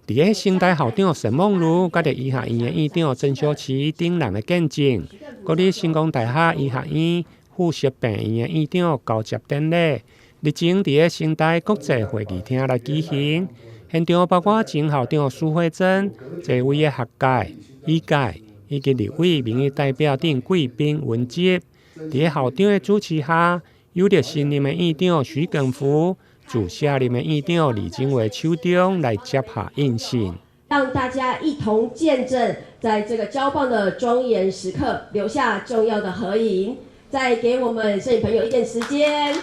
佇个成大校長沈孟儒，佮著醫學院的院長曾修齊等人的見證，閣佇成功大學醫學院附設病院的院長交接典禮，日前佇个成大國際會議廳來舉行。現場包括前校長蘇慧貞、濟位的學界、醫界以及立委民意代表等貴賓雲集。佇个校長的主持下，有力新任的院長許耿福自卸任的院長李經緯手中來接下印信。讓大家一同見證，在這個交棒的莊嚴時刻，留下重要的合影。再給我們攝影朋友一點時間。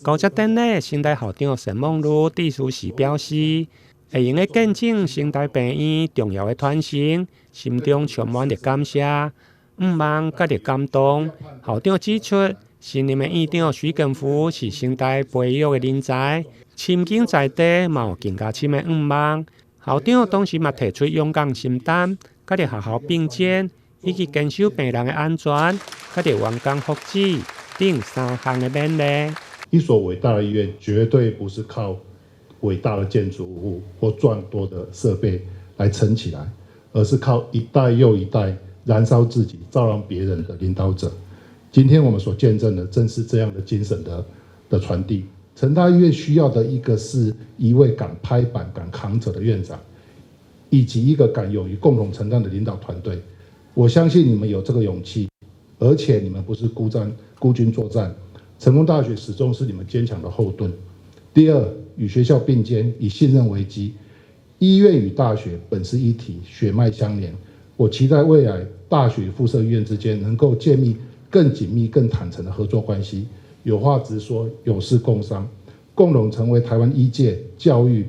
交接典禮，成大校長沈孟儒致辭時表示，會用得見證成大病院重要的傳承，心中充滿著感謝、向望佮著感動。校長指出，新任的院長許耿福是成大培育的人才，深耕在地，嘛有更加深的向望。校長同時嘛提出勇敢承擔，佮著學校並肩，以及堅守病人的安全，佮著員工福祉等三項的勉勵。一所偉大的醫院絕對不是靠偉大的建築物或眾多的設備來撐起來，而是靠一代又一代燃燒自己、照亮別人的領導者。今天我們所見證的正是這樣的精神的傳遞。成大醫院需要的一個是一位敢拍板、敢扛責的院長，以及一個敢勇於共同承擔的領導團隊。我相信你們有這個勇氣，而且你們不是孤戰孤軍作戰。成功大學始終是你們堅強的後盾。第二，與學校並肩，以信任為基。醫院與大學本是一體，血脈相連。我期待未來大學與附設醫院之間能夠建立更緊密、更坦誠的合作關係，有話直說，有事共商，共同成為台灣醫界教育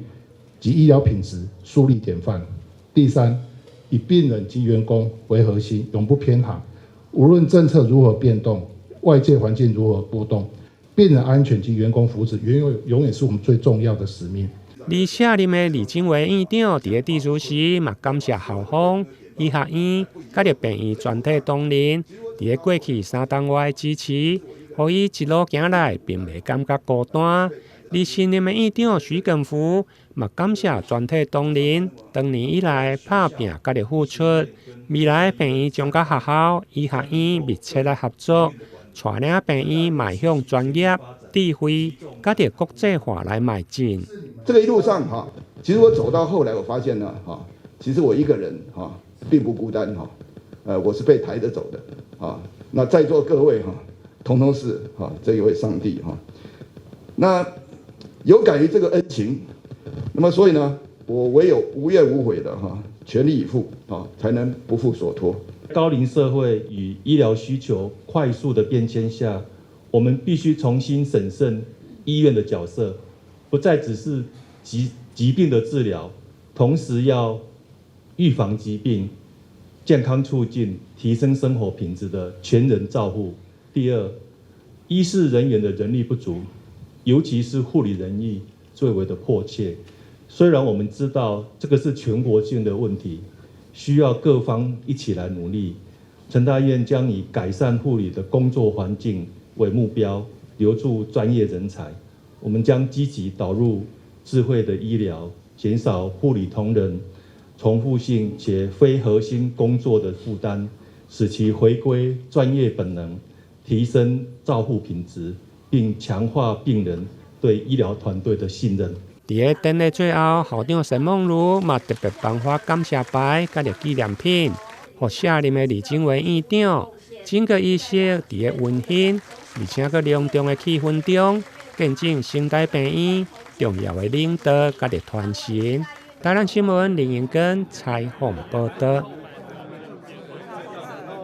及醫療品質樹立典範。第三，以病人及員工為核心，永不偏航。無論政策如何變動，外界環境如何波動，病人安全及員工福祉，永遠永遠是我們最重要的使命。而卸任的李經緯院長佇个致辭時，嘛感謝校方、醫學院、佮著病院全體同仁，佇个過去3冬外的支持，予伊一路行來，並袂感覺孤單。而新任的院長許耿福嘛感謝全體同仁，長年以來拍拚佮著付出，未來病院將佮學校、醫學院密切來合作，帶領病院邁向專業、智慧，佮著國際化來邁進。這個一路上哈，其實我走到後來，我發現呢，哈，其實我一個人哈並不孤單哈，我是被抬着走的啊。那在座各位哈，統統是哈這一位上帝哈。那有感於這個恩情，那麼所以呢，我唯有無怨無悔的哈全力以赴啊，才能不負所託。高齡社會與醫療需求快速的變遷下，我們必須重新審視醫院的角色，不再只是疾病的治療，同時要預防疾病、健康促進、提升生活品質的全人照護。第二，醫事人員的人力不足，尤其是護理人力最為的迫切。雖然我們知道這個是全國性的問題，需要各方一起來努力。成大醫院將以改善護理的工作環境為目標，留住專業人才。我們將積極導入智慧的醫療，減少護理同仁重複性且非核心工作的負擔，使其回歸專業本能，提升照護品質，並強化病人對醫療團隊的信任。佇个典禮最後，校長沈孟儒嘛特別頒發感謝牌佮著紀念品，予卸任的李經緯院長。整個儀式佇个溫馨而且閣隆重的氣氛中，見證成大病院重要的領導佮著傳承。台南新聞林英根採訪報導。